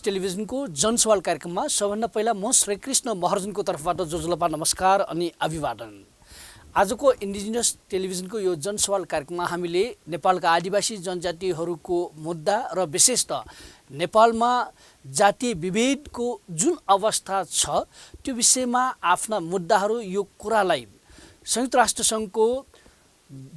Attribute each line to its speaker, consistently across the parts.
Speaker 1: टेलिभिजनको जनसवाल कार्यक्रममा सबभन्दा पहिला म श्रीकृष्ण महर्जनको तर्फबाट जोजुलपा नमस्कार अनि अभिवादन। आजको इन्डिजिनस टेलिभिजनको यो जनसवाल कार्यक्रममा हामीले नेपालका आदिवासी जनजातिहरूको मुद्दा र विशेषतः नेपालमा जातीय विभेदको जुन अवस्था छ त्यो विषयमा आफ्ना मुद्दाहरू यो कुरालाई संयुक्त राष्ट्रसङ्घको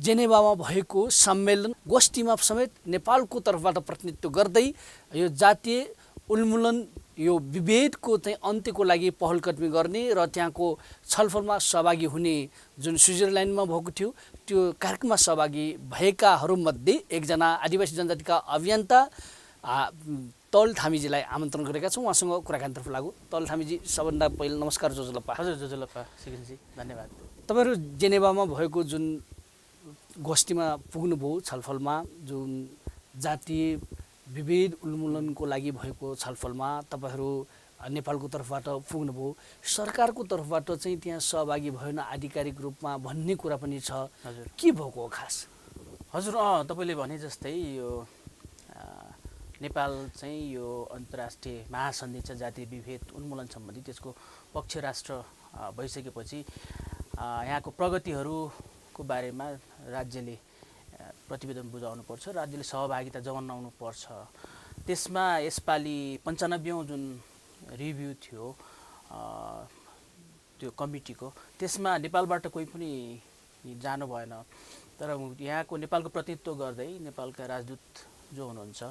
Speaker 1: जेनेभामा भएको सम्मेलन गोष्ठीमा समेत नेपालको तर्फबाट प्रतिनिधित्व गर्दै यो जातीय उन्मूलन यो विभेदको चाहिँ अन्त्यको लागि पहलकदमी गर्ने र त्यहाँको छलफलमा सहभागी हुने जुन स्विजरल्यान्डमा भएको थियो त्यो कार्यक्रममा सहभागी भएकाहरूमध्ये एकजना आदिवासी जनजातिका अभियन्ता तौल थामीजीलाई आमन्त्रण गरेका छौँ। उहाँसँग कुराकानीतर्फ लागु। तौल थामीजी, सबभन्दा पहिला नमस्कार। जोजुलपा।
Speaker 2: हजुर जोजुलपा सिकिनजी, धन्यवाद।
Speaker 1: तपाईँहरू जेनेभामा भएको जुन गोष्ठीमा पुग्नुभयो, छलफलमा जुन जातीय विभेद उन्मूलनको लागि भएको छलफलमा तपाईँहरू नेपालको तर्फबाट पुग्नुभयो, सरकारको तर्फबाट चाहिँ त्यहाँ सहभागी भएन आधिकारिक रूपमा भन्ने कुरा पनि छ।
Speaker 2: हजुर,
Speaker 1: के भएको हो खास?
Speaker 2: हजुर तपाईँले भने जस्तै यो नेपाल चाहिँ यो अन्तर्राष्ट्रिय महासन्धि छ जातीय विभेद उन्मूलन सम्बन्धी, त्यसको पक्ष राष्ट्र भइसकेपछि यहाँको प्रगतिहरूको बारेमा राज्यले प्रतिवेदन बुझाउनु पर्छ, राज्यले सहभागिता जनाउनु पर्छ। त्यसमा यसपालि 95औं जुन रिभ्यू थियो त्यो कमिटीको, त्यसमा नेपालबाट कोही पनि जानु भएन। तर यहाँको नेपालको प्रतिनिधित्व गर्दै नेपालका राजदूत जो हुनुहुन्छ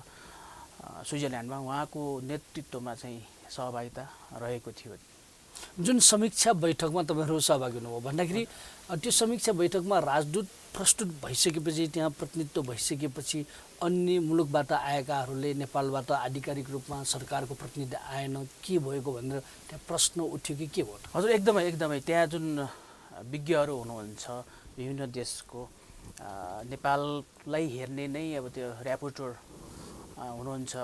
Speaker 2: स्विजरल्यान्डमा, उहाँको नेतृत्वमा चाहिँ सहभागिता रहेको थियो।
Speaker 1: जुन समीक्षा बैठकमा तपाईँहरू सहभागी हुनुभयो भन्दाखेरि त्यो समीक्षा बैठकमा राजदूत प्रस्तुत भइसकेपछि, त्यहाँ प्रतिनिधित्व भइसकेपछि अन्य मुलुकबाट आएकाहरूले नेपालबाट आधिकारिक रूपमा सरकारको प्रतिनिधि आएन, के भएको भनेर त्यहाँ प्रश्न उठ्यो कि के भयो?
Speaker 2: हजुर, एकदमै त्यहाँ जुन विज्ञहरू हुनुहुन्छ विभिन्न देशको, नेपाललाई हेर्ने नै अब त्यो ऱ्यापोर्टर हुनुहुन्छ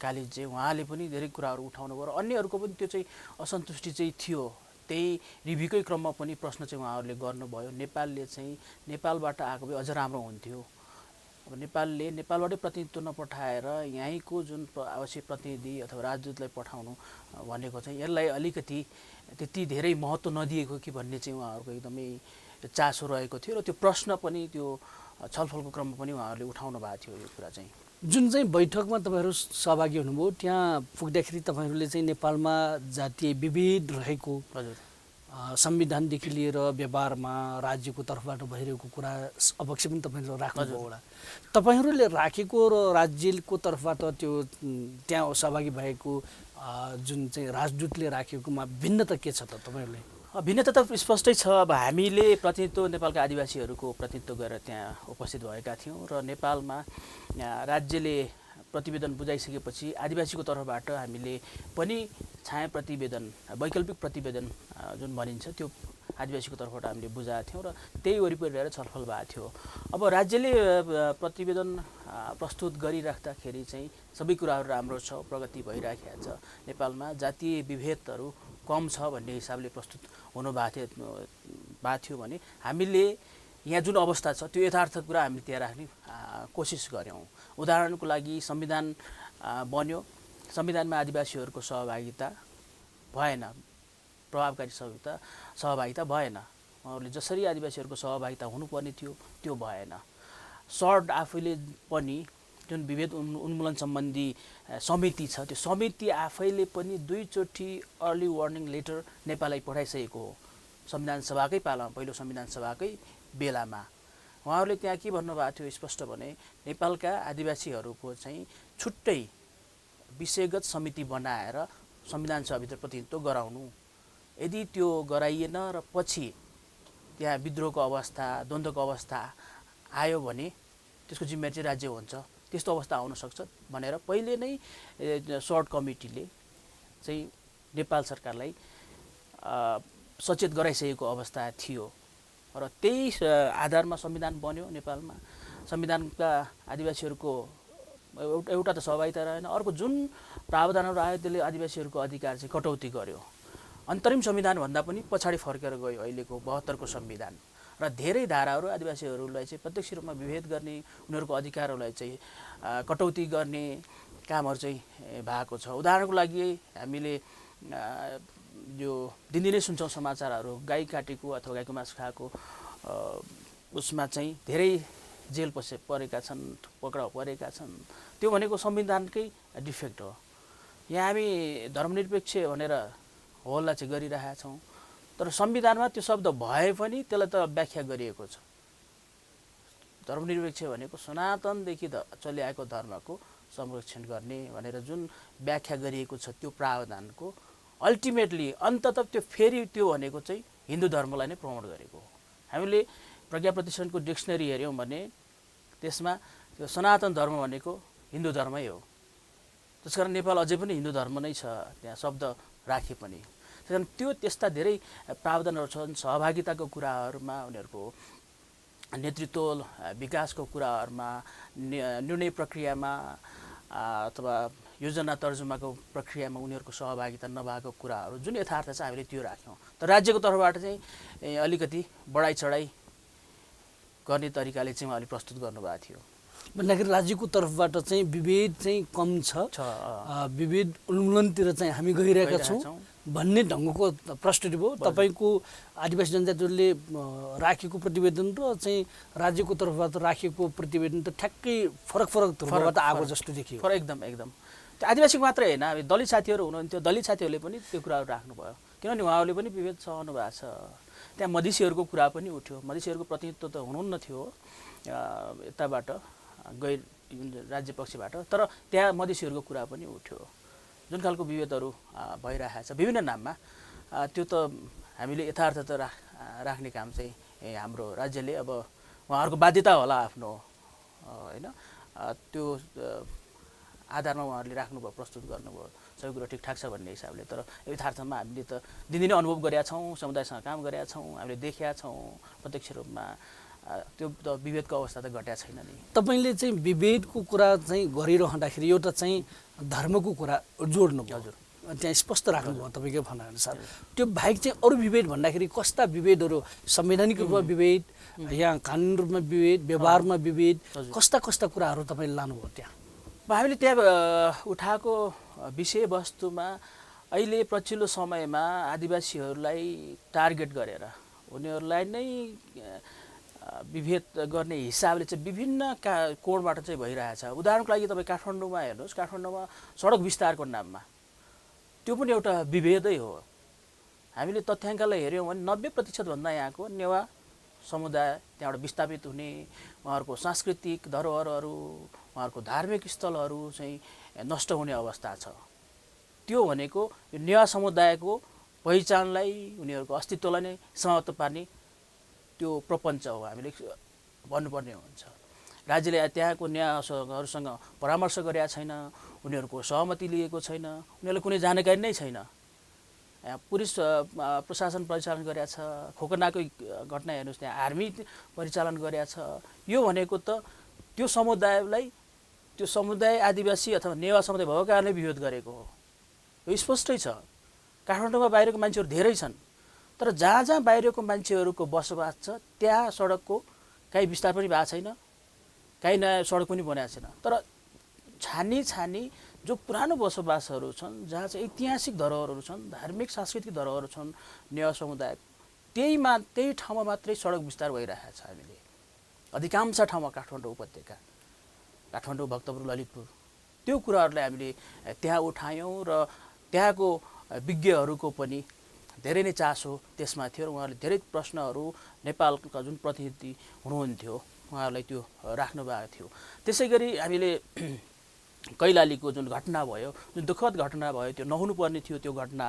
Speaker 2: कालिजे, उहाँले पनि धेरै कुराहरू उठाउनु भयो र अन्यहरूको पनि त्यो चाहिँ असन्तुष्टि चाहिँ थियो। त्यही रिभ्यूकै क्रममा पनि प्रश्न चाहिँ उहाँहरूले गर्नुभयो। नेपालले चाहिँ नेपालबाट आएको भए अझ राम्रो हुन्थ्यो। अब नेपालले नेपालबाटै प्रतिनिधित्व नपठाएर यहीँको जुन आवश्यक प्रतिनिधि अथवा राजदूतलाई पठाउनु भनेको चाहिँ यसलाई अलिकति त्यति धेरै महत्त्व नदिएको कि भन्ने चाहिँ उहाँहरूको एकदमै चासो रहेको थियो र त्यो प्रश्न पनि त्यो छलफलको क्रममा पनि उहाँहरूले उठाउनु भएको थियो। यो कुरा चाहिँ
Speaker 1: जुन चाहिँ बैठकमा तपाईँहरू सहभागी हुनुभयो, त्यहाँ पुग्दाखेरि तपाईँहरूले चाहिँ नेपालमा जातीय विभेद रहेको,
Speaker 2: हजुर,
Speaker 1: संविधानदेखि लिएर व्यवहारमा राज्यको तर्फबाट भइरहेको कुरा अवश्य पनि तपाईँहरूले राख्नुभयो होला। तपाईँहरूले राखेको र राज्यको तर्फबाट त्यो त्यहाँ सहभागी भएको जुन चाहिँ राजदूतले राखेकोमा भिन्नता के छ त तपाईँहरूले?
Speaker 2: भिन्नता त स्पष्टै छ। अब हामीले प्रतिनिधित्व नेपालका आदिवासीहरूको प्रतिनिधित्व गरेर त्यहाँ उपस्थित भएका थियौँ र नेपालमा राज्यले प्रतिवेदन बुझाइसकेपछि आदिवासीको तर्फबाट हामीले पनि छाया प्रतिवेदन, वैकल्पिक प्रतिवेदन जुन भनिन्छ त्यो आदिवासीको तर्फबाट हामीले बुझाएको थियौँ र त्यही वरिपरि रहेर छलफल भएको थियो। अब राज्यले प्रतिवेदन प्रस्तुत गरिराख्दाखेरि चाहिँ सबै कुराहरू राम्रो छ, प्रगति भइराखेको छ, नेपालमा जातीय विभेदहरू कम छ भन्ने हिसाबले प्रस्तुत भएको थियो भने हामीले यहाँ जुन अवस्था छ त्यो यथार्थ कुरा हामीले त्यहाँ राख्ने कोसिस गऱ्यौँ। उदाहरणको लागि संविधान बन्यो, संविधानमा आदिवासीहरूको सहभागिता भएन, प्रभावकारी सहभागिता भएन। उहाँहरूले जसरी आदिवासीहरूको सहभागिता हुनुपर्ने थियो त्यो भएन। सर्ट आफैले पनि जुन विभेद उन्मूलन सम्बन्धी समिति छ त्यो समिति आफैले पनि 2 चोटि अर्ली वार्निङ लेटर नेपाललाई पठाइसकेको हो, संविधान सभाकै पालामा, पहिलो संविधान सभाकै बेलामा। उहाँहरूले त्यहाँ के भन्नुभएको थियो स्पष्ट भने नेपालका आदिवासीहरूको चाहिँ छुट्टै विषयगत समिति बनाएर संविधान सभाभित्र प्रतिनिधित्व गराउनु। यदि त्यो गराइएन र पछि त्यहाँ विद्रोहको अवस्था, द्वन्द्वको अवस्था आयो भने त्यसको जिम्मेवारी चाहिँ राज्य हुन्छ, त्यस्तो अवस्था आउन सक्छ भनेर पहिले नै सर्ट कमिटीले चाहिँ नेपाल सरकारलाई सचेत गराइसकेको अवस्था थियो र त्यही आधारमा संविधान बन्यो नेपालमा। संविधानका आदिवासीहरूको एउटा त सहभागिता रहेन, अर्को जुन प्रावधानहरू आयो त्यसले आदिवासीहरूको अधिकार चाहिँ कटौती गर्यो। अन्तरिम संविधान भन्दा पनि पछाडि फर्केर गयो अहिलेको 72 को संविधान र धेरै धाराहरू आदिवासीहरूलाई चाहिँ प्रत्यक्ष रूपमा विभेद गर्ने, उनीहरूको अधिकारहरूलाई चाहिँ कटौती गर्ने, कामहरू चाहिँ भएको छ। उदाहरणको लागि हामीले यो दिनदिनै सुन्छौँ समाचारहरू, गाई काटेको अथवा गाईको मासु खाएको उसमा चाहिँ धेरै जेल परेका छन्, पक्राउ परेका छन्। त्यो भनेको संविधानकै डिफेक्ट हो। यहाँ हामी धर्मनिरपेक्ष भनेर हल्ला चाहिँ गरिरहेका छौँ, तर संविधानमा त्यो शब्द भए पनि त्यसलाई त व्याख्या गरिएको छ। धर्मनिरपेक्ष भनेको सनातनदेखि चलिआएको धर्मको संरक्षण गर्ने भनेर जुन व्याख्या गरिएको छ त्यो प्रावधानको अल्टिमेटली अन्ततः त्यो फेरि त्यो भनेको चाहिँ हिन्दू धर्मलाई नै प्रमोट गरेको हो। हामीले प्रज्ञा प्रतिष्ठानको डिक्सनरी हेऱ्यौँ भने त्यसमा त्यो सनातन धर्म भनेको हिन्दू धर्मै हो। त्यसकारण नेपाल अझै पनि हिन्दू धर्म नै छ त्यहाँ शब्द राखे पनि। त्यसकारण त्यस्ता धेरै प्रावधानहरू छन्। सहभागिताको कुराहरूमा, उनीहरूको नेतृत्व विकासको कुराहरूमा, निर्णय प्रक्रियामा अथवा योजना तर्जुमाको प्रक्रियामा उनीहरूको सहभागिता नभएको कुराहरू जुन यथार्थ छ हामीले त्यो राख्यौँ। तर राज्यको तर्फबाट चाहिँ अलिकति बढाइ चढाइ गर्ने तरिकाले चाहिँ उहाँले प्रस्तुत गर्नुभएको थियो।
Speaker 1: भन्दाखेरि राज्यको तर्फबाट चाहिँ विभेद चाहिँ कम छ, विभेद उन्मूलनतिर चाहिँ हामी गइरहेका छौँ भन्ने ढङ्गको प्रस्तुति भयो। तपाईँको आदिवासी जनजातिहरूले राखेको प्रतिवेदन र चाहिँ राज्यको तर्फबाट राखेको प्रतिवेदन त ठ्याक्कै फरक ध्रुवबाट आएको जस्तो देखियो।
Speaker 2: एकदम त्यो आदिवासीको मात्रै होइन, अब दलित साथीहरू हुनुहुन्थ्यो, दलित साथीहरूले पनि त्यो कुराहरू राख्नुभयो, किनभने उहाँहरूले पनि विभेद सहनु भएको छ। त्यहाँ मधेसीहरूको कुरा पनि उठ्यो। मधेसीहरूको प्रतिनिधित्व त हुनुहुन्न थियो यताबाट गैर राज्य पक्षबाट, तर त्यहाँ मधेसीहरूको कुरा पनि उठ्यो। जुन खालको विभेदहरू भइरहेको छ विभिन्न नाममा, त्यो त हामीले यथार्थ त राख्ने काम चाहिँ हाम्रो राज्यले अब उहाँहरूको बाध्यता होला आफ्नो, होइन, त्यो आधारमा उहाँहरूले राख्नुभयो, प्रस्तुत गर्नुभयो, सबै कुरो ठिकठाक छ भन्ने हिसाबले। तर यथार्थमा हामीले त दिनदिनै अनुभव गरेका छौँ, समुदायसँग काम गरेका छौँ, हामीले देखेका छौँ प्रत्यक्ष रूपमा। त्यो त विभेदको अवस्था त घटेको छैन नि।
Speaker 1: तपाईँले चाहिँ विभेदको कुरा चाहिँ गरिरहँदाखेरि एउटा चाहिँ धर्मको कुरा जोड्नुभयो।
Speaker 2: हजुर,
Speaker 1: त्यहाँ स्पष्ट राख्नुभयो तपाईँको भनाइअनुसार। त्यो बाहेक चाहिँ अरू विभेद भन्दाखेरि कस्ता विभेदहरू, संवैधानिक रूपमा विभेद, यहाँ कानुन रूपमा विभेद, व्यवहारमा विभेद, कस्ता कुराहरू तपाईँले लानुभयो त्यहाँ?
Speaker 2: हामीले त्यहाँ उठाएको विषयवस्तुमा अहिले पछिल्लो समयमा आदिवासीहरूलाई टार्गेट गरेर उनीहरूलाई नै विभेद गर्ने हिसाबले चाहिँ विभिन्न कोणबाट चाहिँ भइरहेछ। उदाहरणको लागि तपाईँ काठमाडौँमा हेर्नुहोस्, काठमाडौँमा सडक विस्तारको नाममा त्यो पनि एउटा विभेदै हो। हामीले तथ्याङ्कलाई हेऱ्यौँ भने 90% भन्दा यहाँको नेवा समुदाय त्यहाँबाट विस्थापित हुने, उहाँहरूको सांस्कृतिक धरोहरहरू, उहाँहरूको धार्मिक स्थलहरू चाहिँ नष्ट हुने अवस्था छ। त्यो भनेको यो नेवा समुदायको पहिचानलाई, उनीहरूको अस्तित्वलाई नै समाप्त पार्ने त्यो प्रपञ्च हो, हामीले भन्नुपर्ने हुन्छ। राज्यले त्यहाँको नेवाहरूसँग परामर्श गरेका छैन, उनीहरूको सहमति लिएको छैन, उनीहरूलाई कुनै जानकारी नै छैन। पुलिस प्रशासन परिचालन गरेका छ, खोकनाकै घटना हेर्नुहोस्, त्यहाँ आर्मी परिचालन गरेका छ। यो भनेको त त्यो समुदायलाई, त्यो समुदाय आदिवासी अथवा नेवा समुदाय भएको कारणले विरोध गरेको हो। यो स्पष्टै छ। काठमाडौँमा बाहिरको मान्छेहरू धेरै छन्, तर जहाँ जहाँ बाहिरको मान्छेहरूको बसोबास छ त्यहाँ सडकको काहीँ विस्तार पनि भएको छैन, काहीँ नयाँ सडक पनि बनाएको छैन। तर छानी जो पुरानो बसोबासहरू छन्, जहाँ चाहिँ ऐतिहासिक धरोहरहरू छन्, धार्मिक सांस्कृतिक धरोहरहरू छन् नेवा समुदाय, त्यही ठाउँमा मात्रै सडक विस्तार भइरहेको छ। हामीले अधिकांश ठाउँमा काठमाडौँ उपत्यका, काठमाडौँ, भक्तपुर, ललितपुर, त्यो कुराहरूलाई हामीले त्यहाँ उठायौँ र त्यहाँको विज्ञहरूको पनि धेरै नै चासो त्यसमा थियो र उहाँहरूले धेरै प्रश्नहरू नेपालका जुन प्रतिनिधि हुनुहुन्थ्यो उहाँहरूलाई त्यो राख्नु भएको थियो। त्यसै गरी हामीले कैलालीको जुन घटना भयो, जुन दुःखद घटना भयो, त्यो नहुनुपर्ने थियो त्यो घटना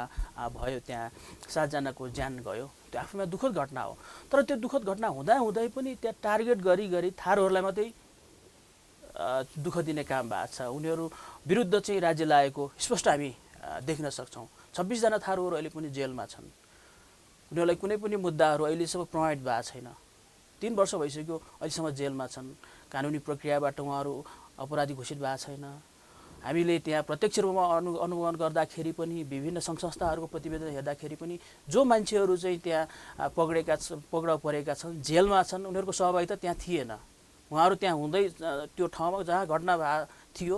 Speaker 2: भयो, त्यहाँ 7 जनाको ज्यान गयो, त्यो आफैमा दुःखद घटना हो। तर त्यो दुःखद घटना हुँदै पनि त्यहाँ टार्गेट गरी थारूहरूलाई मात्रै दुःख दिने काम भएको छ। उनीहरू विरुद्ध चाहिँ राज्य लागेको स्पष्ट हामी देख्न सक्छौँ। 26 जना थारूहरू अहिले पनि जेलमा छन्। उनीहरूलाई कुनै पनि मुद्दाहरू अहिलेसम्म प्रमाणित भएको छैन। 3 वर्ष भइसक्यो अहिलेसम्म जेलमा छन्। कानुनी प्रक्रियाबाट उहाँहरू अपराधी घोषित भएको छैन। हामीले त्यहाँ प्रत्यक्ष रूपमा अनुगमन गर्दाखेरि पनि, विभिन्न सङ्घ संस्थाहरूको प्रतिवेदन हेर्दाखेरि पनि जो मान्छेहरू चाहिँ त्यहाँ पक्राउ परेका छन्, जेलमा छन्, उनीहरूको सहभागिता त्यहाँ थिएन। उहाँहरू त्यहाँ हुँदै त्यो ठाउँमा जहाँ घटना भएको थियो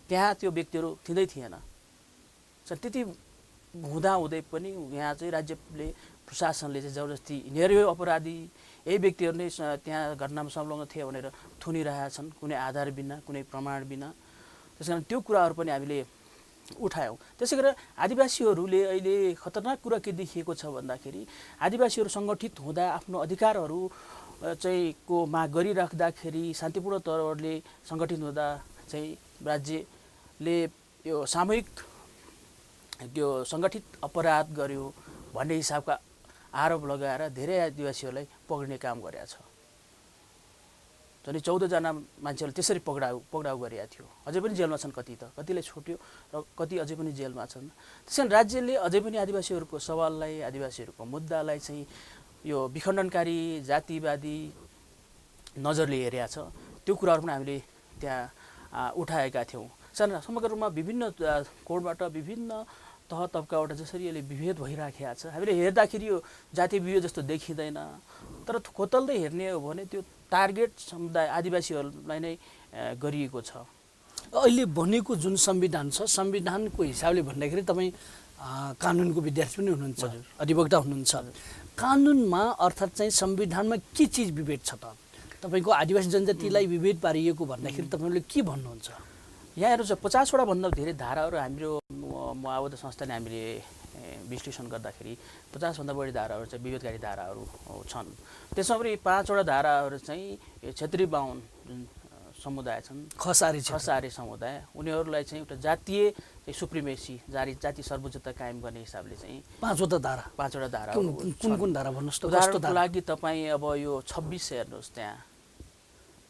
Speaker 2: त्यहाँ त्यो व्यक्तिहरू थिँदै थिएन। त्यति हुँदाहुँदै पनि यहाँ चाहिँ राज्यले प्रशासनले चाहिँ जबरजस्ती यिनीहरू अपराधी यही व्यक्तिहरू नै त्यहाँ घटनामा संलग्न थिए भनेर थुनिरहेछन् कुनै आधार बिना, कुनै प्रमाण बिना। त्यस कारण त्यो कुराहरू पनि हामीले उठायौँ। त्यसै गरेर आदिवासीहरूले अहिले खतरनाक कुरा के देखिएको छ भन्दाखेरि आदिवासीहरू सङ्गठित हुँदा आफ्नो अधिकारहरू चाहिँ को माग गरिराख्दाखेरि शान्तिपूर्ण तवरले सङ्गठित हुँदा चाहिँ राज्यले यो सामूहिक त्यो सङ्गठित अपराध गर्यो भन्ने हिसाबका आरोप लगाएर धेरै आदिवासीहरूलाई पक्रिने काम गरेको छ। झन् 14 जना मान्छेहरूले त्यसरी पक्राउ गरेका थियो। अझै पनि जेलमा छन्, कतिलाई छुट्यो र कति अझै पनि जेलमा छन्। त्यसैले राज्यले अझै पनि आदिवासीहरूको सवाललाई, आदिवासीहरूको मुद्दालाई चाहिँ यो विखण्डनकारी जातिवादी नजरले हेरेका छ। त्यो कुराहरू पनि हामीले त्यहाँ उठाएका थियौँ। समग्र रूपमा विभिन्न कोणबाट, विभिन्न तह तब्काबाट जसरी यसले विभेद भइराखेको छ, हामीले हेर्दाखेरि यो जाति विभेद जस्तो देखिँदैन। तर खोतल्दै हेर्ने हो भने त्यो टार्गेट समुदाय आदिवासीहरूलाई नै गरिएको छ।
Speaker 1: अहिले बनेको जुन संविधान छ, संविधानको हिसाबले भन्दाखेरि तपाईँ कानुनको विद्यार्थी पनि हुनुहुन्छ, अधिवक्ता हुनुहुन्छ। कानुनमा अर्थात् चाहिँ संविधानमा के चिज विभेद छ त? तपाईँको आदिवासी जनजातिलाई विभेद पारिएको भन्दाखेरि तपाईँले के भन्नुहुन्छ?
Speaker 2: यहाँ हेर्नुहोस्, 50 वटा भन्दा धेरै धाराहरू हाम्रो आबद्ध संस्थाले हामीले विश्लेषण गर्दाखेरि 50 भन्दा बढी धाराहरू चाहिँ विभेदकारी धाराहरू छन्। त्यसमा पनि 5 वटा धाराहरू चाहिँ क्षेत्रीय बाहुन जुन समुदाय छन्, खसारी समुदाय, उनीहरूलाई चाहिँ एउटा जातीय सुप्रिमेसी, जाति सर्वोच्चता कायम गर्ने हिसाबले चाहिँ
Speaker 1: 5 वटा धारा कुन धारा भन्नुहोस् त?
Speaker 2: उदाहरणको लागि तपाईँ अब यो 26 हेर्नुहोस्, त्यहाँ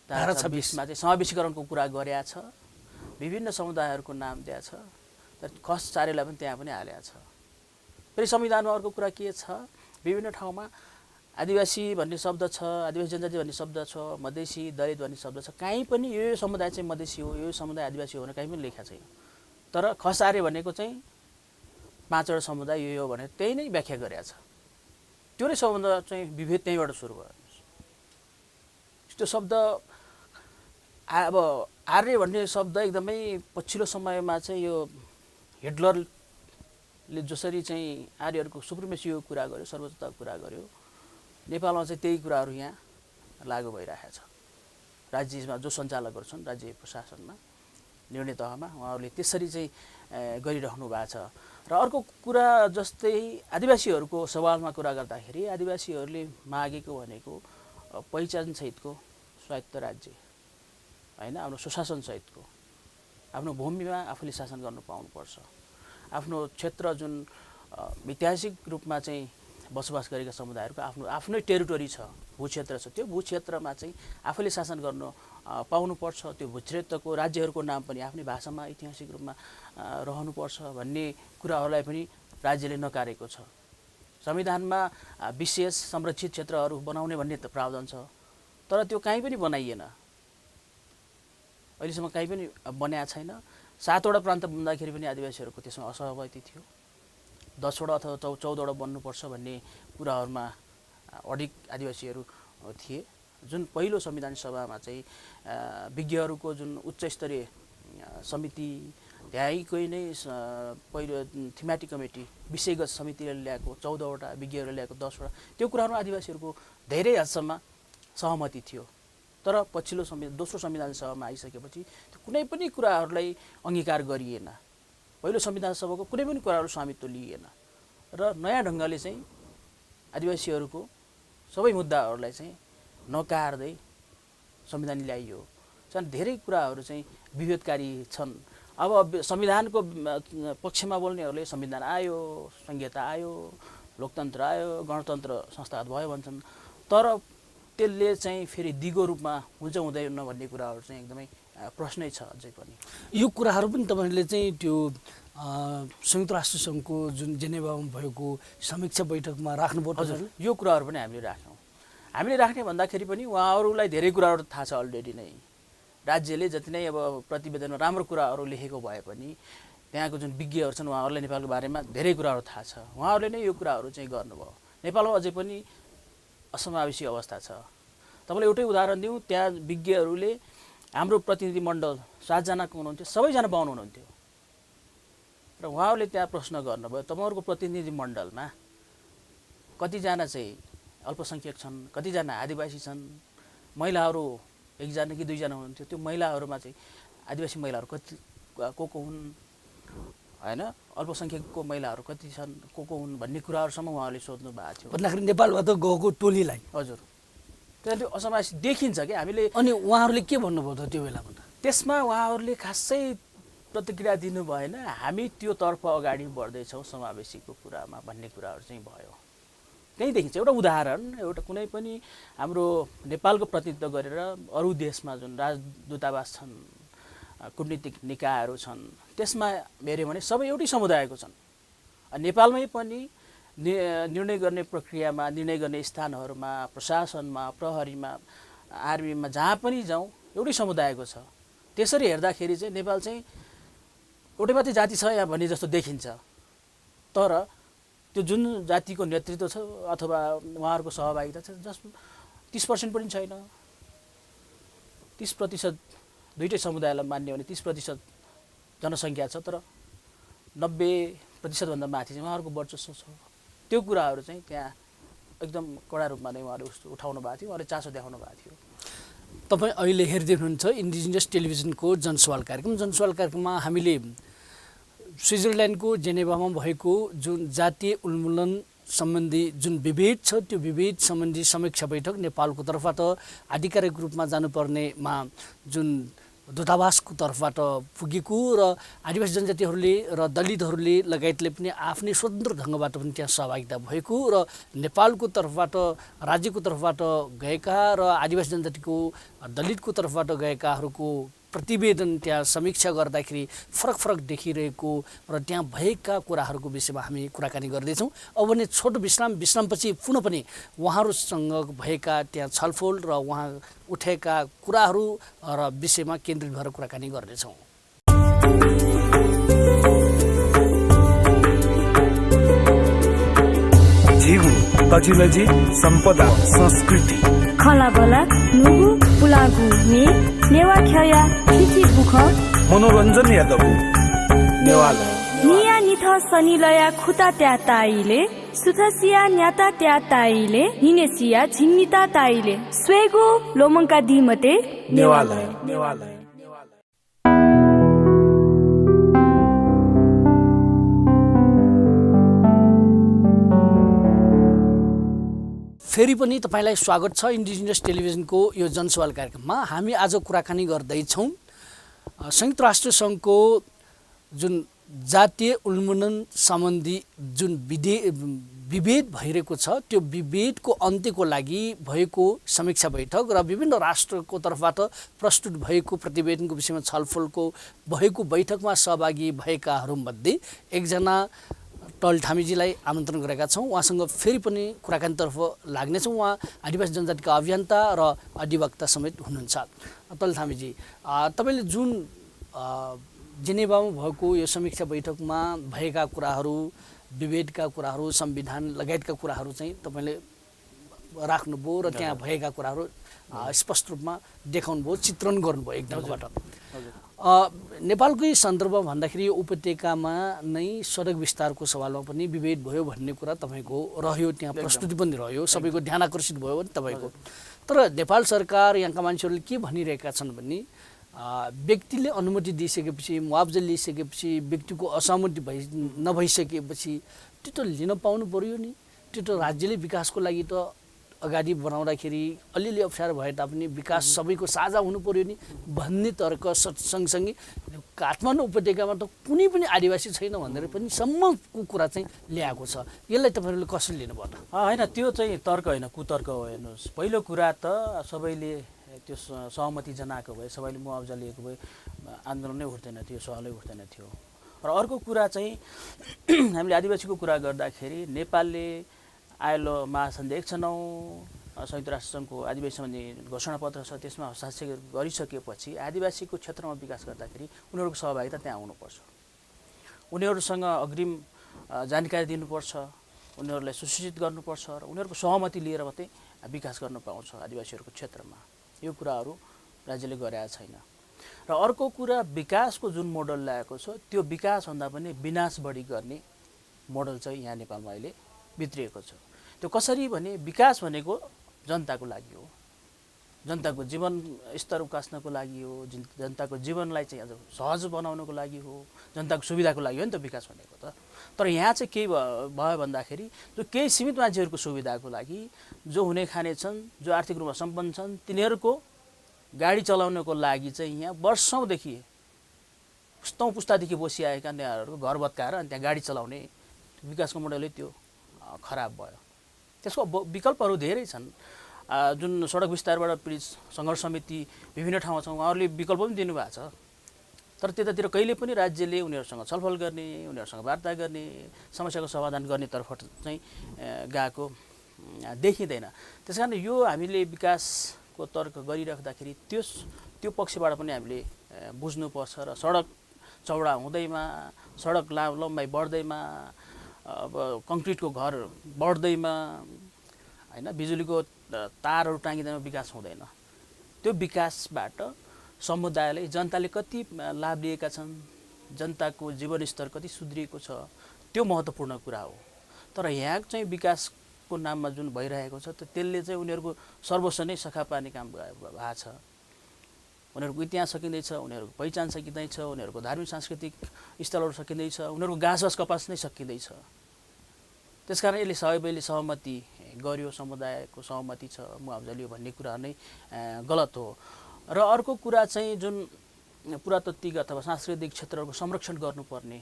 Speaker 2: धारा 26मा चाहिँ समावेशीकरणको कुरा गरेका छ, विभिन्न समुदायहरूको नाम दिएको छ, तर खसारीलाई पनि त्यहाँ पनि हालेको छ। फेरि संविधानमा अर्को कुरा के छ, विभिन्न ठाउँमा आदिवासी भन्ने शब्द छ, आदिवासी जनजाति भन्ने शब्द छ, मधेसी दलित भन्ने शब्द छ। कहीँ पनि यो समुदाय चाहिँ मधेसी हो, यो समुदाय आदिवासी हो भनेर कहीँ पनि लेखेको छैन। तर खसारी भनेको चाहिँ 5 वटा समुदाय यो हो भनेर त्यही नै व्याख्या गरेको छ। त्यो नै सबभन्दा चाहिँ विभेद त्यहीँबाट सुरु भयो। त्यो शब्द अब आर्य भन्ने शब्द एकदमै पछिल्लो समयमा चाहिँ यो हिटलरले जसरी चाहिँ आर्यहरूको सुप्रिमेसीको कुरा गर्यो, सर्वोच्चताको कुरा गर्यो, नेपालमा चाहिँ त्यही कुराहरू यहाँ लागू भइरहेको छ। राज्यमा जो सञ्चालकहरू छन्, राज्य प्रशासनमा, निर्णय तहमा, उहाँहरूले त्यसरी चाहिँ गरिराख्नु भएको छ। र अर्को कुरा जस्तै आदिवासीहरूको सवालमा कुरा गर्दाखेरि आदिवासीहरूले मागेको भनेको पहिचानसहितको स्वायत्त राज्य होइन, आफ्नो सुशासनसहितको, आफ्नो भूमिमा आफूले शासन गर्नु पाउनुपर्छ, आफ्नो क्षेत्र जुन ऐतिहासिक रूपमा चाहिँ बसोबास गरेका समुदायहरूको आफ्नै टेरिटोरी छ, भूक्षेत्र छ, त्यो भूक्षेत्रमा चाहिँ आफूले शासन गर्न पाउनुपर्छ। त्यो भूक्षेत्रको राज्यहरूको नाम पनि आफ्नै भाषामा ऐतिहासिक रूपमा रहनुपर्छ भन्ने कुराहरूलाई पनि राज्यले नकारेको छ। संविधानमा विशेष संरक्षित क्षेत्रहरू बनाउने भन्ने त प्रावधान छ, तर त्यो कहीँ पनि बनाइएन, अहिलेसम्म कहीँ पनि बनाएको छैन। 7 वटा प्रान्त बन्दाखेरि पनि आदिवासीहरूको त्यसमा असहमति थियो। 10 वटा अथवा 14 वटा बन्नुपर्छ भन्ने कुराहरूमा अडिग आदिवासीहरू थिए। जुन पहिलो संविधान सभामा चाहिँ विज्ञहरूको जुन उच्च स्तरीय समिति, त्यहीँकै नै पहिलो थिमेटिक कमिटी, विषयगत समितिले ल्याएको 14 वटा, विज्ञहरूले ल्याएको 10 वटा, त्यो कुराहरूमा आदिवासीहरूको धेरै हदसम्म सहमति थियो। तर पछिल्लो दोस्रो संविधान सभामा आइसकेपछि त्यो कुनै पनि कुराहरूलाई अङ्गीकार गरिएन। पहिलो संविधान सभाको कुनै पनि कुराहरू स्वामित्व लिइएन र नयाँ ढङ्गले चाहिँ आदिवासीहरूको सबै मुद्दाहरूलाई चाहिँ नकार्दै संविधान ल्याइयो। चाहिँ धेरै कुराहरू चाहिँ विभेदकारी छन्। अब संविधानको पक्षमा बोल्नेहरूले संविधान आयो, संहिता आयो, लोकतन्त्र आयो, गणतन्त्र संस्थागत भयो भन्छन्, तर त्यसले चाहिँ फेरि दिगो रूपमा हुन्छ हुँदैन भन्ने कुराहरू चाहिँ एकदमै प्रश्नै छ अझै पनि।
Speaker 1: यो कुराहरू पनि तपाईँहरूले चाहिँ त्यो संयुक्त राष्ट्रसङ्घको जुन जेनेभामा भएको समीक्षा बैठकमा राख्नुपर्छ?
Speaker 2: हजुर, यो कुराहरू पनि हामीले राख्यौँ। हामीले राख्ने भन्दाखेरि पनि उहाँहरूलाई धेरै कुराहरू थाहा छ अलरेडी नै। राज्यले जति नै अब प्रतिवेदनमा राम्रो कुराहरू लेखेको भए पनि त्यहाँको जुन विज्ञहरू छन् उहाँहरूलाई नेपालको बारेमा धेरै कुराहरू थाहा छ। उहाँहरूले नै यो कुराहरू चाहिँ गर्नुभयो। नेपालमा अझै पनि असमावेशी अवस्था छ। तपाईँलाई एउटै उदाहरण दिउँ, त्यहाँ विज्ञहरूले हाम्रो प्रतिनिधि मण्डल 7 जनाको हुनुहुन्थ्यो, सबैजना बाहुन हुनुहुन्थ्यो र उहाँहरूले त्यहाँ प्रश्न गर्नुभयो तपाईँहरूको प्रतिनिधि मण्डलमा कतिजना चाहिँ अल्पसङ्ख्यक छन्, कतिजना आदिवासी छन्, महिलाहरू 1 जना कि 2 जना हुनुहुन्थ्यो, त्यो महिलाहरूमा चाहिँ आदिवासी महिलाहरू कति को हुन् हैन, अल्पसङ्ख्यकको महिलाहरू कति छन्, को हुन् भन्ने कुराहरूसम्म उहाँहरूले सोध्नु भएको थियो।
Speaker 1: भन्दाखेरि नेपालबाट गएको टोलीलाई
Speaker 2: हजुर त्यहाँ त्यो असमावेश देखिन्छ कि हामीले।
Speaker 1: अनि उहाँहरूले के भन्नुभयो त त्यो बेलामा त?
Speaker 2: त्यसमा उहाँहरूले खासै प्रतिक्रिया दिनु भएन, हामी त्योतर्फ अगाडि बढ्दैछौँ समावेशीको कुरामा भन्ने कुराहरू चाहिँ भयो। त्यही देखिन्छ एउटा उदाहरण, एउटा कुनै पनि हाम्रो नेपालको प्रतिनिधित्व गरेर अरू देशमा जुन राजदूतावास छन्, कूटनीतिक निकायहरू छन्, त्यसमा हेऱ्यो भने सबै एउटै समुदायको छन्। नेपालमै पनि निर्णय गर्ने प्रक्रियामा, निर्णय गर्ने स्थानहरूमा, प्रशासनमा, प्रहरीमा, आर्मीमा, जहाँ पनि जाउँ एउटै समुदायको छ। त्यसरी हेर्दाखेरि चाहिँ नेपाल चाहिँ एउटै मात्रै जाति छ यहाँ भन्ने जस्तो देखिन्छ, तर त्यो जुन जातिको नेतृत्व छ अथवा उहाँहरूको सहभागिता छ जसमा 30% पनि छैन। 30% दुईटै समुदायलाई मान्यो भने 30% जनसङ्ख्या छ, तर 90% भन्दा माथि चाहिँ उहाँहरूको वर्चस्व छ। त्यो कुराहरू चाहिँ त्यहाँ एकदम कडा रूपमा नै उहाँले उठाउनु भएको थियो, उहाँले चासो देखाउनु भएको थियो।
Speaker 1: तपाईँ अहिले हेर्दै हुनुहुन्छ इन्डिजिनियस टेलिभिजनको जनसवाल कार्यक्रम। जनसवाल कार्यक्रममा हामीले स्विजरल्यान्डको जेनेभामा भएको जुन जातीय उन्मूलन सम्बन्धी जुन विभेद छ त्यो विभेद सम्बन्धी समीक्षा बैठक नेपालको तर्फबाट आधिकारिक रूपमा जानुपर्नेमा जुन दूतावासको तर्फबाट पुगेको र आदिवासी जनजातिहरूले र दलितहरूले लगायतले पनि आफ्नै स्वतन्त्र ढङ्गबाट पनि त्यहाँ सहभागिता भएको र नेपालको तर्फबाट राज्यको तर्फबाट गएका र आदिवासी जनजातिको दलितको तर्फबाट गएकाहरूको प्रतिवेदन त्यहाँ समीक्षा गर्दाखेरि फरक देखिरहेको र त्यहाँ भएका कुराहरूको विषयमा हामी कुराकानी गर्दैछौँ। अब भने छोटो विश्रामपछि पुनः पनि उहाँहरूसँग भएका त्यहाँ छलफल र उहाँ उठेका कुराहरू र विषयमा केन्द्रित भएर कुराकानी गर्नेछौँ।
Speaker 3: जीवु तजिलजी सम्पदा संस्कृति
Speaker 4: खलाबला नुगु पुलागु मे नेवा खया खिची बुख
Speaker 3: मनोरञ्जन यादव नेवाल
Speaker 4: निया निथ सनिलया खुता त्या ताइले सुथसिया न्याता त्या ताइले निनेसिया झिन्निता ताइले स्वेगु लोमङ्का दिमते
Speaker 3: नेवाल
Speaker 1: फेरि पनि तपाईलाई स्वागत छ इन्डिजिनियस टेलिभिजनको यो जनसवाल कार्यक्रममा। हामी आज कुराकानी गर्दैछौँ संयुक्त राष्ट्र सङ्घको जुन जातीय उन्मूलन सम्बन्धी जुन विभेद भइरहेको छ त्यो विभेदको अन्त्यको लागि भएको समीक्षा बैठक र विभिन्न राष्ट्रको तर्फबाट प्रस्तुत भएको प्रतिवेदनको विषयमा छलफलको भएको बैठकमा सहभागी भएकाहरूमध्ये एकजना टलठामीजीलाई आमन्त्रण गरेका छौँ। उहाँसँग फेरि पनि कुराकानीतर्फ लाग्नेछौँ। उहाँ आदिवासी जनजातिका अभियन्ता र अधिवक्ता समेत हुनुहुन्छ। टलठामीजी, तपाईँले जुन जेनेभामा भएको यो समीक्षा बैठकमा भएका कुराहरू, विभेदका कुराहरू, संविधान लगायतका कुराहरू चाहिँ तपाईँले राख्नुभयो र त्यहाँ भएका कुराहरू स्पष्ट रूपमा देखाउनुभयो, चित्रण गर्नुभयो एक ढङ्गबाट। नेपालकै सन्दर्भमा भन्दाखेरि यो उपत्यकामा नै सडक विस्तारको सवालमा पनि विभेद भयो भन्ने कुरा तपाईँको रह्यो, त्यहाँ प्रस्तुति पनि रह्यो, सबैको ध्यान आकर्षित भयो नि तपाईँको। तर नेपाल सरकार यहाँका मान्छेहरूले के भनिरहेका छन् भने व्यक्तिले अनुमति दिइसकेपछि, मुआवजा लिइसकेपछि, व्यक्तिको असहमति नभइसकेपछि त्यो त लिन पाउनु पर्यो नि। त्यो त राज्यले विकासको लागि त अगाडि बनाउँदाखेरि अलिअलि अप्ठ्यारो भए तापनि विकास सबैको साझा हुनु पर्यो नि भन्ने तर्क सँगसँगै काठमाडौँ उपत्यकामा त कुनै पनि आदिवासी छैन भनेर पनि सम्मको कुरा चाहिँ ल्याएको छ। यसलाई तपाईँहरूले कसरी लिनुभयो त?
Speaker 2: होइन, त्यो चाहिँ तर्क होइन, कुतर्क हो। हेर्नुहोस्, पहिलो कुरा त सबैले त्यो सहमति जनाएको भए, सबैले मुआवजा लिएको भए आन्दोलन नै उठ्दैन थियो, सवालै उठ्दैन थियो। र अर्को कुरा चाहिँ हामीले आदिवासीको कुरा गर्दाखेरि नेपालले आइएलओ महासन्धि 109 संयुक्त राष्ट्र सङ्घको आदिवासी सम्बन्धी घोषणापत्र छ, त्यसमा हस्ताक्षर गरिसकेपछि आदिवासीको क्षेत्रमा विकास गर्दाखेरि उनीहरूको सहभागिता त्यहाँ हुनुपर्छ। उनीहरूसँग अग्रिम जानकारी दिनुपर्छ, उनीहरूलाई सुसूचित गर्नुपर्छ र उनीहरूको सहमति लिएर मात्रै विकास गर्न पाउँछ आदिवासीहरूको क्षेत्रमा। यो कुराहरू राज्यले गरेका छैन। र अर्को कुरा विकासको जुन मोडल ल्याएको छ त्यो विकासभन्दा पनि विनाश बढी गर्ने मोडल चाहिँ यहाँ नेपालमा अहिले भित्रिएको छ। त्यो कसरी भने विकास भनेको जनताको लागि हो, जनताको जीवन स्तर उकास्नको लागि हो, जनताको जीवनलाई चाहिँ अझ सहज बनाउनको लागि हो, जनताको सुविधाको लागि हो नि त विकास भनेको त। तर यहाँ चाहिँ के भयो भन्दाखेरि जो केही सीमित मान्छेहरूको सुविधाको लागि जो हुने खाने छन्, जो आर्थिक रूपमा सम्पन्न छन्, तिनीहरूको गाडी चलाउनको लागि चाहिँ यहाँ वर्षौँदेखि पुस्तौँ पुस्तादेखि बसिआएका नेताहरूको घर भत्काएर अनि त्यहाँ गाडी चलाउने विकासको मोडलै त्यो खराब भयो। त्यसको विकल्पहरू धेरै छन्। जुन सडक विस्तारबाट पीडित सङ्घर्ष समिति विभिन्न ठाउँमा छ, उहाँहरूले विकल्प पनि दिनुभएको छ। तर त्यतातिर कहिले पनि राज्यले उनीहरूसँग छलफल गर्ने, उनीहरूसँग वार्ता गर्ने, समस्याको समाधान गर्नेतर्फ चाहिँ गएको देखिँदैन। त्यस कारण यो हामीले विकासको तर्क गरिराख्दाखेरि त्यो पक्षबाट पनि हामीले बुझ्नुपर्छ। र सडक चौडा हुँदैमा, सडक लम्बाइ बढ्दैमा, अब कङ्क्रिटको घर बढ्दैमा, होइन, बिजुलीको तारहरू टाँगिँदैमा विकास हुँदैन। त्यो विकासबाट समुदायले, जनताले कति लाभ लिएका छन्, जनताको जीवनस्तर कति सुध्रिएको छ, त्यो महत्त्वपूर्ण कुरा हो। तर यहाँ चाहिँ विकासको नाममा जुन भइरहेको छ त्यसले चाहिँ उनीहरूको सर्वस्व नै सखा पार्ने काम भएको छ। उनीहरूको इतिहास सकिँदैछ, उनीहरूको पहिचान सकिँदैछ, उनीहरूको धार्मिक सांस्कृतिक स्थलहरू सकिँदैछ, उनीहरूको घाँस कपास नै सकिँदैछ। त्यसकारण यसले सबैले सहमति गर्यो, समुदायको सहमति छ, मुआवजा लियो भन्ने कुरा नै गलत हो। र अर्को कुरा चाहिँ जुन पुरातात्विक अथवा सांस्कृतिक क्षेत्रहरूको संरक्षण गर्नुपर्ने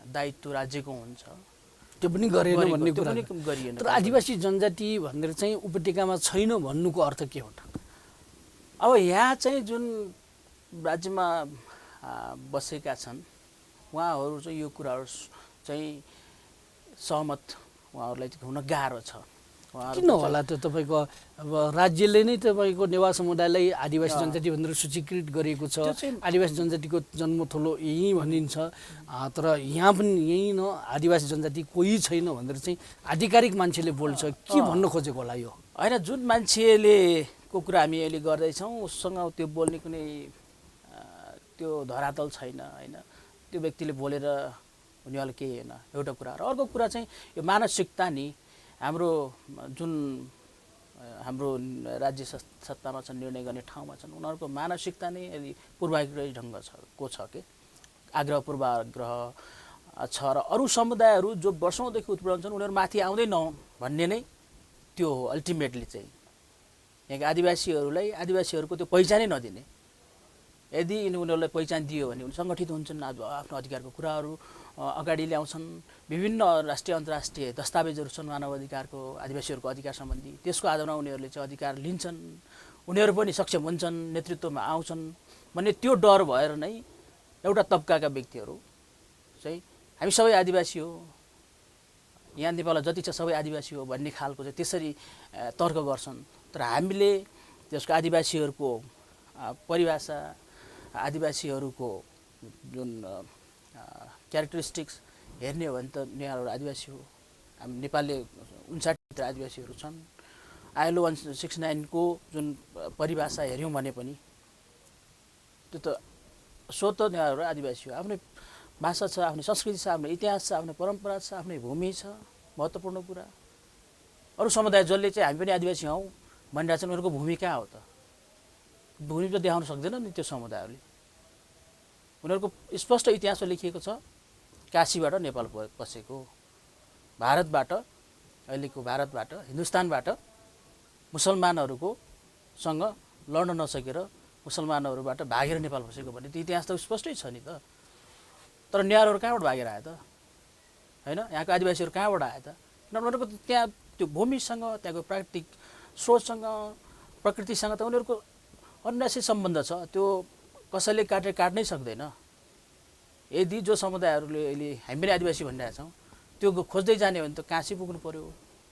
Speaker 2: दायित्व राज्यको हुन्छ,
Speaker 1: त्यो पनि गरेन भन्ने कुरा
Speaker 2: गरिएन।
Speaker 1: तर आदिवासी जनजाति भनेर चाहिँ उपत्यकामा छैन भन्नुको अर्थ के हो त?
Speaker 2: अब यहाँ चाहिँ जुन राज्यमा बसेका छन् उहाँहरू चाहिँ यो कुराहरू चाहिँ सहमत उहाँहरूलाई हुन गाह्रो छ।
Speaker 1: किन होला त? तपाईँको अब राज्यले नै तपाईँको नेवार समुदायलाई आदिवासी जनजाति भनेर सूचीकृत गरेको छ। आदिवासी जनजातिको जन्मथलो यहीँ भनिन्छ। तर यहाँ पनि यहीँ न आदिवासी जनजाति कोही छैन भनेर चाहिँ आधिकारिक मान्छेले बोल्छ। के भन्न खोजेको होला यो?
Speaker 2: होइन, जुन मान्छेले को कुरा हामी अहिले गर्दैछौँ उसँग त्यो बोल्ने कुनै त्यो धरातल छैन, होइन। त्यो व्यक्तिले बोलेर हुनेवाला केही होइन, एउटा कुरा। र अर्को कुरा चाहिँ यो मानसिकता नि हाम्रो जुन हाम्रो राज्य सत्तामा छन्, निर्णय गर्ने ठाउँमा छन्, उनीहरूको मानसिकता नै अलि पूर्वाग्रही ढङ्ग छ के आग्रह पूर्वाग्रह छ। र अरू समुदायहरू जो वर्षौँदेखि उत्पीडन छन् उनीहरू माथि आउँदै नहुन् भन्ने नै त्यो हो अल्टिमेटली चाहिँ। यहाँका आदिवासीहरूलाई आदिवासीहरूको त्यो पहिचानै नदिने। यदि उनीहरूलाई पहिचान दियो भने उनी सङ्गठित हुन्छन्, आफ्नो अधिकारको कुराहरू अगाडि ल्याउँछन्। विभिन्न राष्ट्रिय अन्तर्राष्ट्रिय दस्तावेजहरू छन् मानव अधिकारको, आदिवासीहरूको अधिकार सम्बन्धी, त्यसको आधारमा उनीहरूले चाहिँ अधिकार लिन्छन्। उनीहरू पनि सक्षम हुन्छन्, नेतृत्वमा आउँछन् भन्ने त्यो डर भएर नै एउटा तबकाका व्यक्तिहरू चाहिँ हामी सबै आदिवासी हो, यहाँ नेपालमा जति छ सबै आदिवासी हो भन्ने खालको चाहिँ त्यसरी तर्क गर्छन्। तर हामीले त्यसको आदिवासीहरूको परिभाषा, आदिवासीहरूको जुन क्यारेक्टरिस्टिक्स हेर्ने हो भने त नेवारहरू आदिवासी हो। हामी नेपालले 59 आदिवासीहरू छन्। ILO 169 को जुन परिभाषा हेऱ्यौँ भने पनि त्यो त स्वतः नेवारहरू आदिवासी हो। आफ्नै भाषा छ, आफ्नै संस्कृति छ, आफ्नो इतिहास छ, आफ्नो परम्परा छ, आफ्नै भूमि छ। महत्त्वपूर्ण कुरा। अरू समुदाय जसले चाहिँ हामी पनि आदिवासी हौँ भनिरहेछन् उनीहरूको भूमि कहाँ हो त? भूमि त देखाउन सक्दैन नि त्यो समुदायहरूले। उनीहरूको स्पष्ट इतिहासमा लेखिएको छ काशीबाट नेपाल पसेको, भारतबाट, अहिलेको भारतबाट, हिन्दुस्तानबाट मुसलमानहरूको सँग लड्न नसकेर मुसलमानहरूबाट भागेर नेपाल पसेको भन्ने त्यो इतिहास त स्पष्टै छ नि त। तर नेवारहरू कहाँबाट भागेर आए त? होइन, यहाँको आदिवासीहरू कहाँबाट आए त? उनीहरूको त्यहाँ त्यो भूमिसँग, त्यहाँको प्राकृतिक स्रोतसँग, प्रकृतिसँग त उनीहरूको अन्यासी सम्बन्ध छ। त्यो कसैले काट्नै सक्दैन। यदि जो समुदायहरूले अहिले हामी पनि आदिवासी भनिरहेछौँ त्यो खोज्दै जाने भने त काशी पुग्नु पर्यो,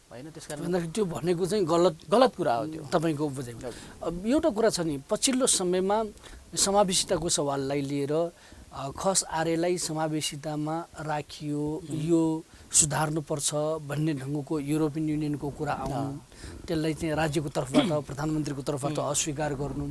Speaker 2: होइन? त्यसकारण
Speaker 1: त्यो भनेको चाहिँ गलत कुरा हो त्यो तपाईँको बुझाइमा। एउटा कुरा छ नि, पछिल्लो समयमा समावेशिताको सवाललाई लिएर खस आर्यलाई समावेशितामा राखियो, यो सुधार्नुपर्छ भन्ने ढङ्गको युरोपियन युनियनको कुरा आउनु, त्यसलाई चाहिँ राज्यको तर्फबाट, प्रधानमन्त्रीको तर्फबाट अस्वीकार गर्नु,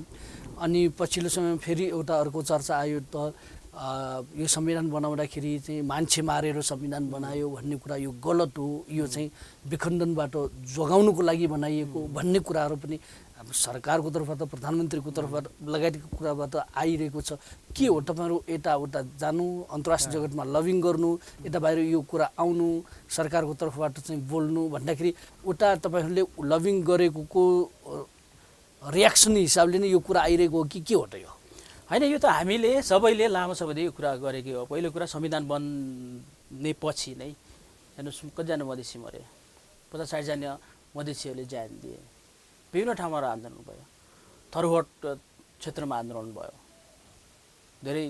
Speaker 1: अनि पछिल्लो समयमा फेरि एउटा अर्को चर्चा आयो त यो संविधान बनाउँदाखेरि चाहिँ मान्छे मारेर संविधान बनायो भन्ने कुरा यो गलत हो, यो चाहिँ विखण्डनबाट जोगाउनुको लागि बनाइएको भन्ने कुराहरू पनि सरकारको तर्फबाट प्रधानमन्त्रीको तर्फबाट लगायतको कुराबाट आइरहेको छ। के हो तपाईँहरू यताउता जानु, अन्तर्राष्ट्रिय जगतमा लबिङ गर्नु, यता बाहिर यो कुरा आउनु, सरकारको तर्फबाट चाहिँ बोल्नु भन्दाखेरि उता तपाईँहरूले लबिङ गरेको रियाक्सन हिसाबले नै यो कुरा आइरहेको हो कि के हो त यो?
Speaker 2: होइन, यो त हामीले सबैले लामो समयदेखि यो कुरा गरेकै हो। पहिलो कुरा संविधान बन्ने पछि नै हेर्नुहोस् कतिजना मधेसी मरे, 50-60 जना मधेसीहरूले ज्यान दिए, विभिन्न ठाउँमा आन्दोलन भयो, थरुहट क्षेत्रमा आन्दोलन भयो, धेरै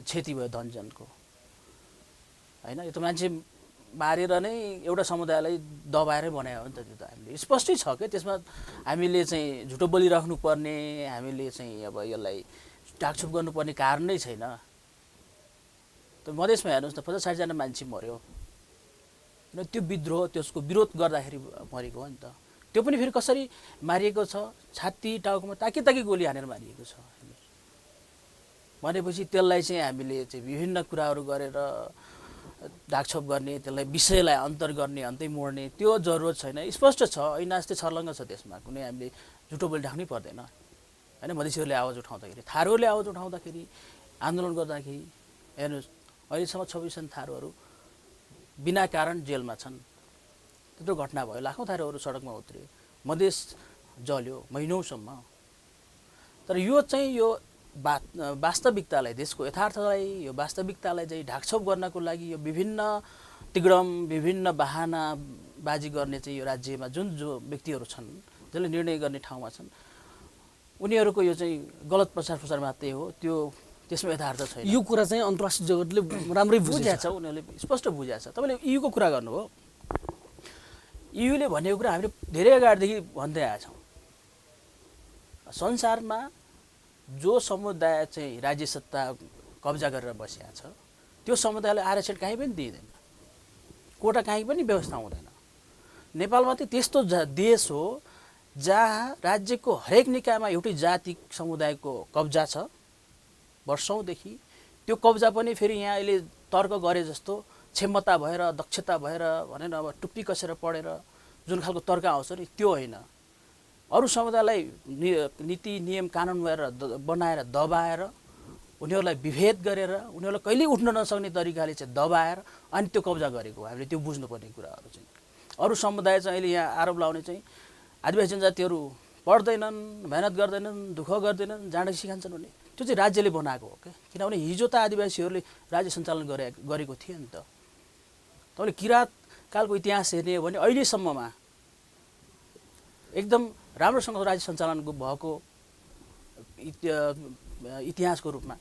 Speaker 2: क्षति भयो धनजनको। होइन, यो त मान्छे मारेर नै एउटा समुदायलाई दबाएरै बनायो हो नि त। त्यो त हामीले स्पष्टै छ कि त्यसमा हामीले चाहिँ झुटो बोलिराख्नुपर्ने, हामीले चाहिँ अब यसलाई टाकछुप गर्नुपर्ने कारण नै छैन। त मधेसमा हेर्नुहोस् न 50-60 जना मान्छे मऱ्यो, त्यो विद्रोह त्यसको विरोध गर्दाखेरि मरेको हो नि त। त्यो पनि फेरि कसरी मारिएको छ, छाती टाउकोमा ताकी गोली हानेर मारिएको छ भनेपछि त्यसलाई चाहिँ हामीले चाहिँ विभिन्न कुराहरू गरेर ढाकछोप गर्ने, त्यसलाई विषयलाई अन्तर गर्ने, अन्तै मोड्ने त्यो जरुरत छैन। स्पष्ट छ, ऐना जस्तै छर्लङ्ग छ त्यसमा, कुनै हामीले झुटो बोली राख्नै पर्दैन। होइन, मधेसीहरूले आवाज उठाउँदाखेरि, थारूहरूले आवाज उठाउँदाखेरि, आन्दोलन गर्दाखेरि हेर्नुहोस् अहिलेसम्म 26 जना थारूहरू बिना कारण जेलमा छन्। त्यत्रो घटना भयो, लाखौँ थारूहरू सडकमा उत्रियो, मधेस जल्यो महिनौसम्म। तर यो चाहिँ यो वास्तविकतालाई, देशको यथार्थलाई, यो वास्तविकतालाई चाहिँ ढाकछोप गर्नको लागि यो विभिन्न तिग्रम, विभिन्न बहानाबाजी गर्ने चाहिँ यो राज्यमा जो व्यक्तिहरू छन्, जसले निर्णय गर्ने ठाउँमा छन्, उनीहरूको यो चाहिँ गलत प्रचार मात्रै हो। त्यसमा यथार्थ छैन।
Speaker 1: यो कुरा चाहिँ अन्तर्राष्ट्रिय जगतले राम्रै बुझेको
Speaker 2: छ, उनीहरूले स्पष्ट बुझेको छ। तपाईँले युको कुरा गर्नुभयो, युले भनेको कुरा हामीले धेरै अगाडिदेखि भन्दै आएका छौँ। संसारमा जो समुदाय चाहिँ राज्य सत्ता कब्जा गरेर बसेको छ, त्यो समुदायलाई आरक्षण कहीँ पनि दिइँदैन, कोटा कहीँ पनि व्यवस्था हुँदैन। नेपालमा चाहिँ त्यस्तो देश हो जहाँ राज्यको हरेक निकायमा एउटै जाति समुदायको कब्जा छ वर्षौँदेखि। त्यो कब्जा पनि फेरि यहाँ अहिले तर्क गरे जस्तो क्षमता भएर, दक्षता भएर भनेर अब टुप्पी कसेर पढेर जुन खालको तर्क आउँछ नि, त्यो होइन। अरू समुदायलाई नीति नियम कानुन बनाएर दबाएर, उनीहरूलाई विभेद गरेर, उनीहरूलाई कहिल्यै उठ्न नसक्ने तरिकाले चाहिँ दबाएर अनि त्यो कब्जा गरेको हामीले त्यो बुझ्नुपर्ने कुराहरू चाहिँ। अरू समुदाय चाहिँ अहिले यहाँ आरोप लाउने चाहिँ आदिवासी जनजातिहरू पढ्दैनन्, मेहनत गर्दैनन्, दुःख गर्दैनन्, जाँड सिकान्छन् भने त्यो चाहिँ राज्यले बनाएको हो क्या। किनभने हिजो त आदिवासीहरूले राज्य सञ्चालन गरेको थियो नि त। तपाईँले किराँत कालको इतिहास हेर्ने हो भने अहिलेसम्ममा एकदम राम्रोसँग राज्य सञ्चालन भएको इतिहासको रूपमा,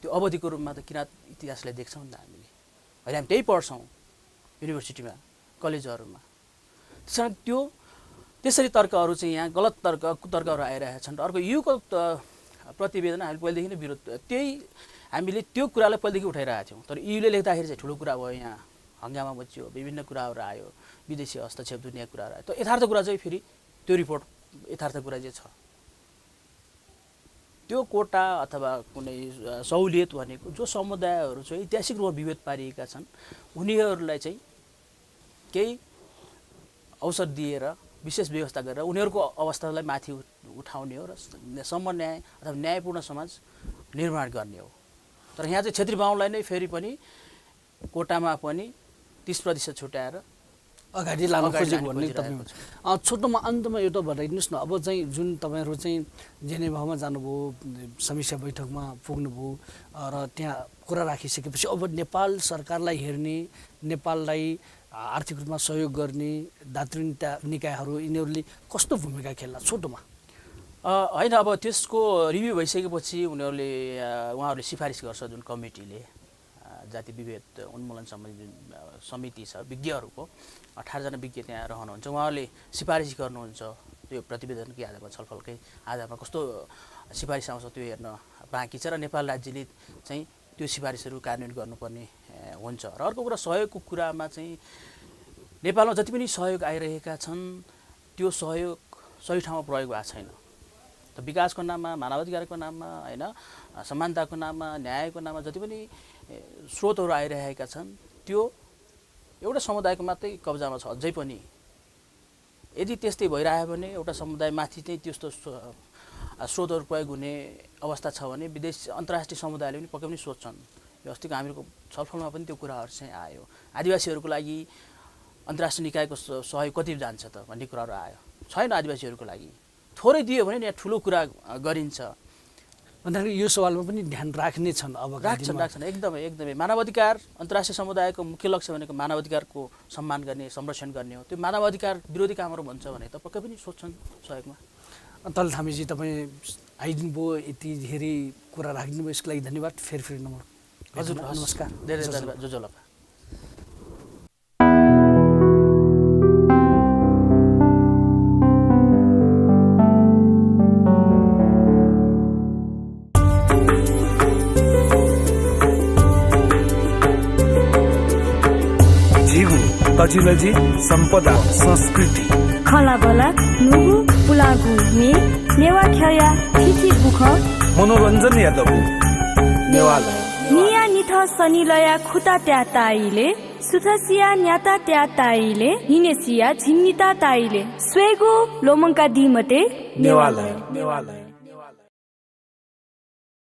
Speaker 2: त्यो अवधिको रूपमा त किराँत इतिहासलाई देख्छौँ नि त हामीले। अहिले हामी त्यही पढ्छौँ युनिभर्सिटीमा, कलेजहरूमा। त्यसरी तर्कहरू चाहिँ यहाँ गलत कुतर्कहरू आइरहेका छन्। अर्को युको प्रतिवेदन हामीले पहिलेदेखि नै विरोध, हामीले त्यो कुरालाई पहिलेदेखि उठाइरहेका थियौँ। तर युले लेख्दाखेरि चाहिँ ठुलो कुरा भयो, यहाँ हङ्गामा मच्चियो, विभिन्न कुराहरू आयो, विदेशी हस्तक्षेप दुनियाँ कुराहरू आयो। त्यो यथार्थ कुरा चाहिँ फेरि त्यो रिपोर्ट यथार्थ कुरा चाहिँ छ। त्यो कोटा अथवा कुनै सहुलियत भनेको जो समुदायहरू चाहिँ ऐतिहासिक रूपमा विभेद पारिएका छन्, उनीहरूलाई चाहिँ केही अवसर दिएर, विशेष व्यवस्था गरेर उनीहरूको अवस्थालाई माथि उठाउने हो र समन्याय अथवा न्यायपूर्ण समाज निर्माण गर्ने हो। तर यहाँ चाहिँ क्षेत्री बाहुनलाई नै फेरि पनि कोटामा पनि 30% छुट्याएर
Speaker 1: अगाडि लानु खोजेको भन्ने तपाईँ छोटोमा अन्तमा एउटा बताइदिनुहोस् न। अब चाहिँ जुन तपाईँहरू चाहिँ जेनेभामा जानुभयो, समीक्षा बैठकमा पुग्नुभयो र त्यहाँ कुरा राखिसकेपछि अब नेपाल सरकारलाई हेर्ने, नेपाललाई आर्थिक रूपमा सहयोग गर्ने दातृ निकायहरू यिनीहरूले कस्तो भूमिका खेल्ला छोटोमा?
Speaker 2: होइन, अब त्यसको रिभ्यू भइसकेपछि उहाँहरूले सिफारिस गर्छ, जुन कमिटीले जाति विभेद उन्मूलन सम्बन्धी जुन समिति छ विज्ञहरूको, 18 जना विज्ञ त्यहाँ रहनुहुन्छ, उहाँहरूले सिफारिस गर्नुहुन्छ। त्यो प्रतिवेदनकै आधारमा, छलफलकै आधारमा कस्तो सिफारिस आउँछ त्यो हेर्न बाँकी छ र नेपाल राज्यले चाहिँ त्यो सिफारिसहरू कार्यान्वयन गर्नुपर्ने हुन्छ। र अर्को कुरा सहयोगको कुरामा चाहिँ नेपालमा जति पनि सहयोग आइरहेका छन् त्यो सहयोग सही ठाउँमा प्रयोग भएको छैन। त विकासको नाममा, मानवाधिकारको नाममा, होइन, समानताको नाममा, न्यायको नाममा जति पनि स्रोतहरू आइरहेका छन् त्यो एउटा समुदायको मात्रै कब्जामा छ अझै पनि। यदि त्यस्तै भइरह्यो भने एउटा समुदायमाथि चाहिँ त्यस्तो स्रोतहरू प्रयोग हुने अवस्था छ भने अन्तर्राष्ट्रिय समुदायले पनि पक्कै पनि सोध्छन्। यो अस्तिको हामीहरूको छलफलमा पनि त्यो कुराहरू चाहिँ आयो। आदिवासीहरूको लागि अन्तर्राष्ट्रिय निकायको सहयोग कति जान्छ त भन्ने कुराहरू आयो। छैन आदिवासीहरूको लागि, थोरै दियो भने यहाँ ठुलो कुरा गरिन्छ
Speaker 1: भन्दाखेरि यो सवालमा पनि ध्यान राख्ने छन्। अब
Speaker 2: राख्छन् एकदमै। मानवाधिकार अन्तर्राष्ट्रिय समुदायको मुख्य लक्ष्य भनेको मानवाधिकारको सम्मान गर्ने, संरक्षण गर्ने हो। त्यो मानवाधिकार विरोधी कामहरू भन्छ भने त पक्कै पनि सोध्छन् सहयोगमा।
Speaker 1: तल थामीजी तपाईँ आइदिनु भयो, यति धेरै कुरा राखिदिनु भयो, यसको लागि धन्यवाद। फेरि नम्बर
Speaker 2: हजुर
Speaker 1: नमस्कार।
Speaker 2: धेरै धन्यवाद जोजोलपा।
Speaker 3: तजिलजी सम्पदा संस्कृति
Speaker 4: खलाबला नुगु पुलागु मे नेवा खया थिथि बुख
Speaker 3: मनोरञ्जन यादव नेवाला
Speaker 4: निया निथ सनिलया खुता त्या ताइले सुथसिया न्याता त्या ताइले हिनेसिया झिन्निता ताइले स्वेगो लोमङ्का दिमते
Speaker 3: नेवाला